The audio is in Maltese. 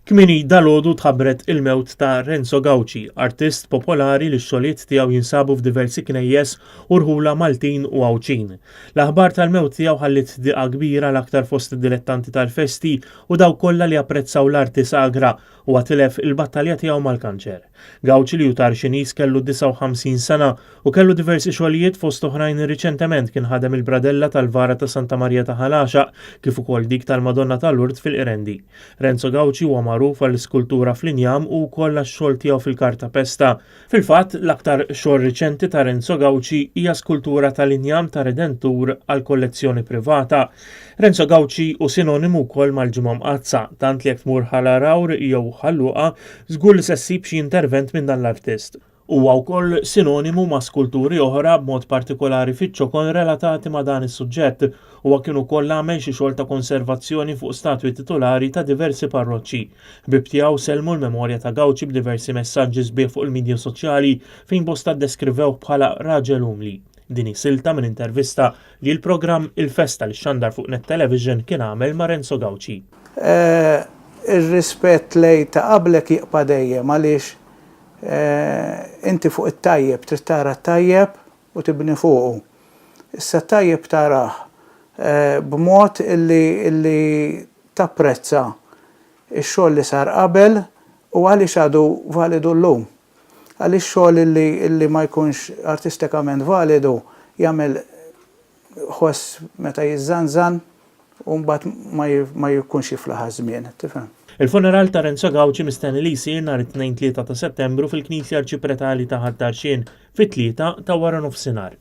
Kmieni dalgħodu tħabbret il-mewt ta' Renzo Gauci, artist popolari li x-xogħlijiet tiegħu jinsabu f'diversi knejjes u rħula Maltin u Għawdxin. L-aħbar tal-mewt tiegħu ħalliet diqa kbira l-aktar fost id-dilettanti tal-festi u dawk kollha li japprezzaw l-arti sagra. Huwa tilef il-battalja tiegħu mal-kanċer. Gauci li hu Tarxiniż kellu 59 sena u kellu diversi xogħlijiet fost oħrajn riċentement kien ħadem il-bradella tal-vara ta' Santa Marija ta' Ħal Għaxaq kif ukoll dik tal-Madonna ta' Lourdes fil-Qrendi. Renzo Gauci huwa magħruf għall-iskultura fl-injam u wkoll għax-xogħol tiegħu fil-kartapesta. Fil-fatt, l-aktar xogħol riċenti ta' Renzo Gauci hija skultura tal-injam ta' Redentur għal kollezzjoni privata. Renzo Gauci hu sinonimu wkoll mal-Ġimgħa Mqaddsa, tant li jekk tmur Ħal Għargħur jew Ħal Luqa, żgur li se ssib xi intervent minn dan l-artist. Huwa wkoll sinonimu ma' skulturi oħra, b'mod partikolari fiċ-ċokon relatati ma' dan is-suġġett. Huwa kien ukoll għamel xi xogħol ta' konservazzjoni fuq statwi titulari ta' diversi parroċċi. Ħbieb tiegħu sellmu l-memorja ta' Gauci b'diversi messaġġi sbieħ fuq il-midja soċjali fejn bosta ddeskrivewh bħala raġel umli. Din hi silta minn intervista li l-programm Il-Festa li xxandar fuq Net Television kien għamel ma' Renzo Gauci. Ir-rispett lejn ta' qablek jibqa' dejjem għaliex Inti fuq it-tajjeb trid tara t-tajjeb u tibni fuqu. Issa t-tajjeb tarah b'mod illi tapprezza x-xogħol li sar qabel u għaliex għadu validu llum. Għaliex xogħol illi ma jkunx artistikament validu jagħmel ħoss meta jiżżanżan u mbagħad ma jkunx jiflaħ għaż-żmien, tifhem. Il-funeral ta' Renzo Gauci mistenni li jsir nhar it-Tnejn 3 ta' Settembru fil-Knisja Arċipretali ta' Ħal Tarxien fit-tlieta ta' waranofsinhar.